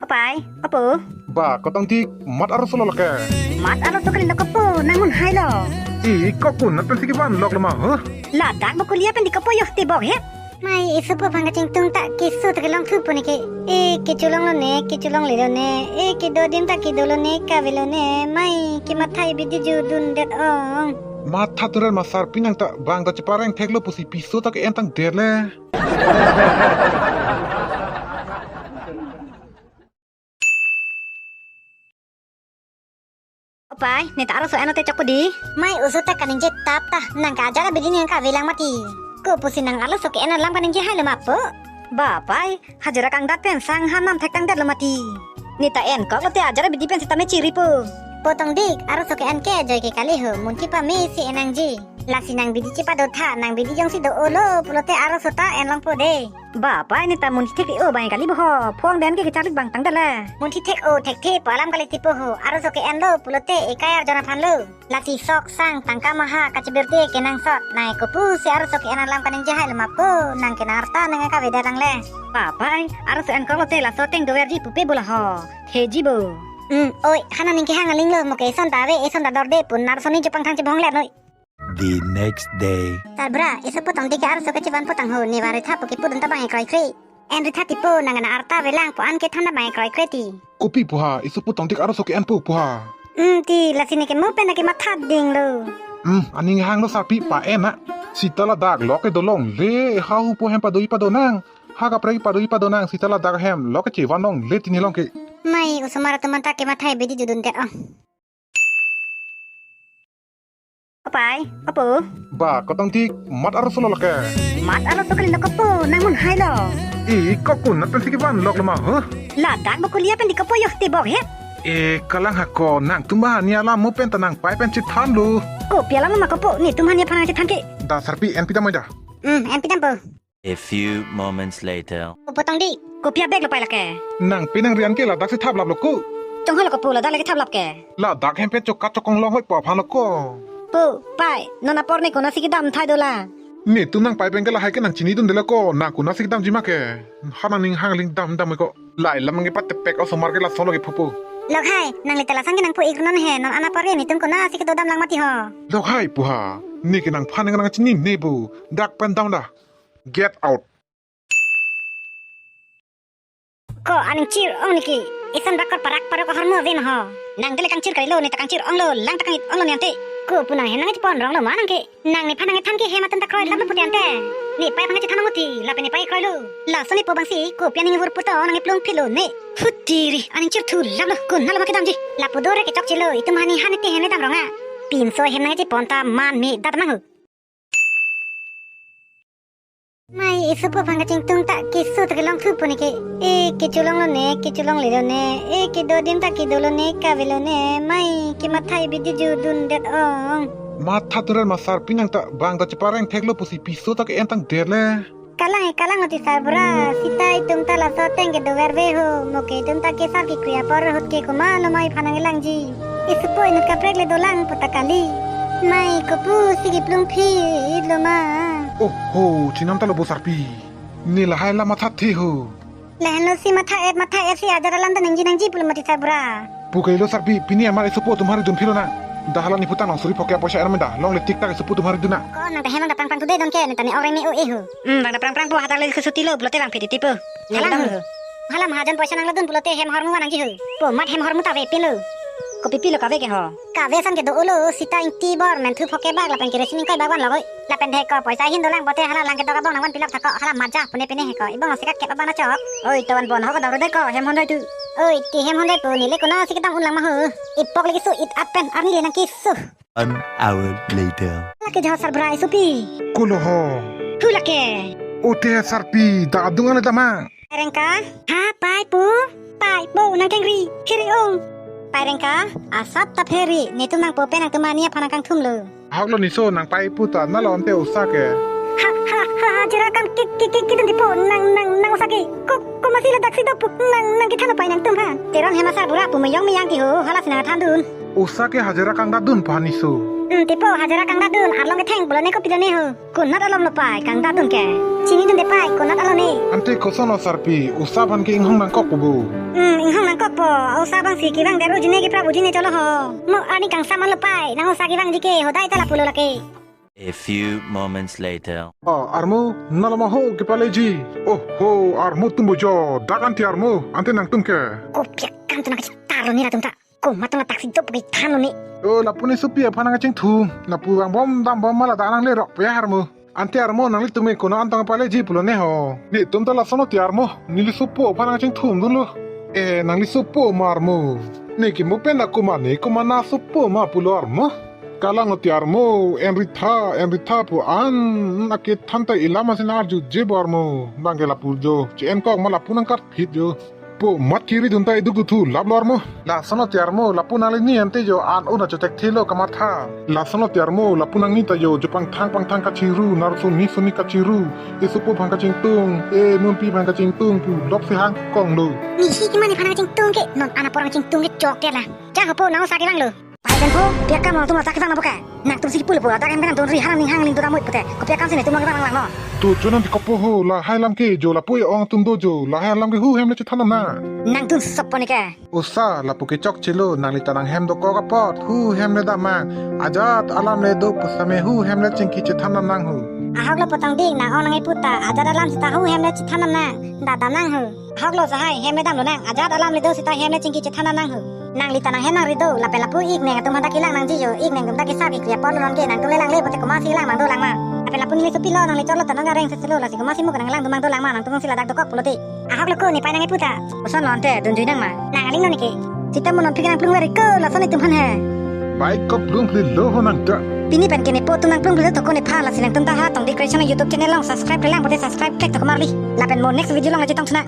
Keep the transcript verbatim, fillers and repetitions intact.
Opai, opo. Ba, kotong tik, mat arloso lo lake. Mat arloso kalilo kopo, nang munhailo. I, kok kun, nat pensi kevan lok lo ma, huh? Ladak bo kulia pen di kopo yo tebok he. Mai, isupo aphan kachingtung ta keso ta kelongthupo neke. E, kecholonglone, kecholonglelone. E, kedo adim ta kedolone, kavelone. Mai, kemathai bidi judundet ong. Matha turen ma sarpi nang ta bang ta chepareng theklo pusi piso ta ke-en tangdet le. Opai, ne ta arloso enlo te chokpo di. Mai oso ta kaningje tap ta, nang ke ajar abidi nang kavelang mati. Ko pusi nang arloso ke-en alam kaningje hailo ma po? Ba pai, hajira kangdat pen sang hanam thek tangdetlo mati. Ne ta enkok lote ajar abidi pen sitame chiripo. Po Tongdik, arloso ke-en ke ajoy ke kali ho, mun kepame si en nangji. Lasi nang bidi chepadotha, nang bidi jongsi do-olo pulote arloso ta enlongpo de. Ba pai, ne ta mun thek o bang kali bo ho. Phone den ke kecharlik bang tangdet le. Mun thek o thekthe pu alam kali tipo ho. Arloso ke-enlo pulote ekai arjon aphanlo. Lasi sok sang tangka maha kachebirte kenangsot. Nai kopusi arloso ke-en alam kaningje hailo ma po. Nang ke nang arta nang kavedet lang le. Ba pai, arloso enkok lote laso ateng doverji pupe bo la ho. Theji bo. Hmm, oi, hana ning kehang alinglo, mo ke eson ta ave, eson ta dorde pu nar soni chepangthang chebhong le noi. The next day. Sarbura, isupo Tongdik ke arloso kechevanpo tang ho, ne van ritha pu kepudun ta bang ekroikre. En ritha tipo, nang nang arta avelang pu an kethan ta bang ekroikre ti. Kopi pu ha, isupo Tongdik arloso ke-enpo pu ha. Hmm, ti, lasi neke mo pen neke matha dinglo. Hmm, aning hanglo sarpi pa-en na. Sita ladak lok kedo longle, ha hupo hem pado-i padonang. Ha kaprek pado-i padonang, sita ladak hem lok kechevan longle tini long ke. Mai, osomar atum anta kemathai bidi judundet ong. Opai, opo. Ba, kotong tik, mat arloso lo lake. Mat arloso kalilo kopo, nang munhailo. I, kok kun, nat pensi kevan lok lo ma, huh? Ladak bo kulia pen di kopo yo tebok he. E, kalang hako, nangtum ba hani alam mo pen ta nang pai pen chethanlo. Kopi alam ma kopo, netum hani aphan chethan ke. Da sarpi, en pidam da. Hmm, en pidam po. A few moments later. Opo Tongdik, kopi abag lo pai lake. Nang pinang rian ke ladak si thaplap lo ko. Chonghoi lo kopo ladak lake thaplap ke. Ladak hem pen chokat chokong longhoi pu aphan lo ko. Po, pai, non apor ne konatsi kedam thai dolang. Netum nang pai pen ke lahai ke nang chinidundelo ko, nang konatsi kedamji ma ke. Ha nang ning hang aling damdam ko. Lai lam nge patepek osomar ke lason lo ke phupo. Lokhai, nangli ta lason ke nangpu iknon he, non an apor ke netum konatsi kedodam lang mati ho. Lokhai pu ha, ne ke nangphan nang chinine bo, dak pen dam da. Get out. Ko aningchir ong niki. Isan bakor parak parok ahormu ave ma ho. Nang dele kangchir kalilo, ne ta kangchir onglo, lang ta kangit onglo ne ante. Ko pu nang he nang chepon ronglo ma nang ke. Nang nephan nang than ke hem atum ta kroilaplo pute ante. Ne pai aphan chethan ong ti, lapen ne pai kroilo. Laso ne po bangsi, kopi aning vur puto nang plung philo ne. Hutiri, aningchir thu laplo, konatlo ma kedamji. Lapu dore kechokchelo, itum hani hani te hem dam rong a. Pinso hem nang chepon ta man me dat mang hu. Mai isupo aphan kachingtung ta keso ta kelongthupo neke. E kecholonglone, kecholonglelone. E kedo adim ta kedolone, kavelone. Mai kemathai bidi judundet ong. Matha turen ma sarpi nang ta bang ta chepareng theklo pusi piso ta ke-en tangdet le. Kalang e kalang oti sarbura. Sita itum ta laso ateng kedover ave ho. Mo ke itum ta kesar kekri apor ahut ke komatlo mai aphan nang langji. Isupo inut kaprek le dolang pu ta kali. Mai kopusi keplung phitlo ma. Oho, chinam ta lo bo sarpi. Ne lahai la matha the ho. Lahenlo si matha et matha et si ajar alam ta nangji nangji pulo mati sarbura. Pu kalilo sarpi, pini amar isupo atum hari dun philo na. Da hala ne putang nang suri phoke apoisa ermenda. Longle tik tak isupo atum hari dun na. Ko nang ta hem nang ta prang prang tu de don ke, ne ta ne ore me o e ho. Hmm, bang ta prang prang po hadak le khusuti lo pulote bang phiti tipo. Hala dam ho. Hala mahajon poisa nang ladun pulote hem ahormu van nangji ho. Po mat hem ahormu ta avepinlo. Kopi pilo kave ke ho. Kave ason ke do-olo, sita ingti bor, menthu phoke bak, lapen kerosene ingkoi bak vanlo koi. Lapen dei ko poisa ahin dolang pote hala lang kedok abang nang van pilok thak ko, hala maja pune pine he ko. Ibong asi ka kep abang na chok. Oi, to van bon ho ko dam ro dei ko, hem hon dei tu. Oi, ti hem hon dei pu, ne le konatsi kedam un lang ma ho. Ipok le keso it at pen arni le nang keso. One hour later. Lake jahot sarbura isupi. Kolo ho. Hu lake. O te sarpi, da adung ale dama. Pai Rengka, ha pai pu, pai pu nang kengri, hiri ong. Pai Rengka, asap ta pheri, netum nang pope nangtum ani aphan nang kangthum lo. Ahok lo niso nang pai pu ta nalo ante osa ke. Ha ha ha ha, jera kam ki ki ki ki dun tipo nang nang nang osa ke. Ko ko masi ladak si do pu nang nang kethan pai nangtum ha. Teron hem asarbura pu meyong meyang ti ho, hala si nang than dun. Osa ke hajira kangdat dun pa niso. Hmm, tipo, hajira kangdadun, arlong ketheng pulo ne, kopi lo ne ho. Konat alom lo pai, kangdadun ke. Chinidunde pai, konat alom ne. Ante koson lo sarpi, osa aphan ke inghong nangkokpo bo. Hmm, inghong nangkokpo, osa abang si kevang det uji ne, keprap uji ne cholo ho. Mo arni kangsam lo pai, nang osa kevangji ke, hodai ta lapulo lake. A few moments later. Oh, armo, nalo ma ho kepaleji. Oh ho, armo atum bo jo, dak ante armo, ante nangtum ke. Kopi akam atum nangkachingthurlo ne latum ta. Komat atum ta taksi do pu kethanlo ne. Oh, lapu ne sopi aphan nangkachingthum. Lapu vangbom dambom ma ladak nanglerok pe armo. Ante armo nanglitum ke konat anta kepaleji pulo ne ho. Netum ta lason lo ti armo. Neli sopo aphan nangkachingthumdunlo. Eh, nangli sopo ma armo. Ne kimo pen da komat ne komat na sopo ma pulo armo. Kalang lo ti armo, en ritha, en ritha pu an, akethan ta ilam asin arjuje bo armo. Bang ke lapu jo, che-en kok ma lapu nangkarphit jo. Po mat kiri dun ta iduk duthu, laplo armo. Lason lo ti armo, lapu nanglini ante jo, an un achotek thelo kamatha. Lason lo ti armo, lapu nangni ta jo, jo pangthang pangthang kachingru, nar soni soni kachingru. E sopo aphan kachingtung, e nunpi aphan kachingtung, pu lok si hangkong lo. Nisi kemane aphan kachingtung ke, non an apor kachingtung ke chok ke la. Cha ho po nang osa kevanglo. Pai den po, pi akam nangtum osa kevang nangpo ke? Nangtum si pulo po, adak em ke nangtum ri han ning hang ling tu damut pute. Kopi akam si netum nangkevang nanglang no. Tu chunan ti kopo ho, lahai alam ke jo lapu e-ong atum do jo, lahai alam ke hu hem le chethan nang. Nangtum soppo ne ke. Osa, lapu ke chokchelo, nangli ta nanghem dokok apot, hu hem le damnang. Ajat alam le do pusitame hu hem le chingki chethan nang ho. Ahok lo potang dik, nang-ong nang-e puta, ajat alam seta hu hem le chethan nang, da damnang ho. Ahok lo sahai, hem le damlo nang, ajat alam le do seta hem le chingki chethan nang ho. Nangli ta nanghem nangri do, lapen lapu ik neng atum aphan ta kelang nangji jo, ik neng atum ta kesap kekri apor lo non ke, nangtum le langle pote komatsi lang mang dolang ma. Lapen lapu neli sopi lo, nangli cholo ta nang areng seselo, lasi komatsi mo ke nanglang dun mang dolang ma, nangtum si ladak dokok pulote. Ahok lo ko ne pai nang-e puta. Koson lo ante, dunjui nang ma. Nang aling lo ne ke. Sita mo non phi ke nangplung veri ko, lason itum aphan he. Pai koplung phli lo ho nang ta. Pini pen ke ne po atum nangplung phli to ko nephan, lasi nangtum ta ha Tongdik Creation YouTube channel along subscribe kelang pote subscribe klik to komarli. Lapen mo next video along le chetong thunang.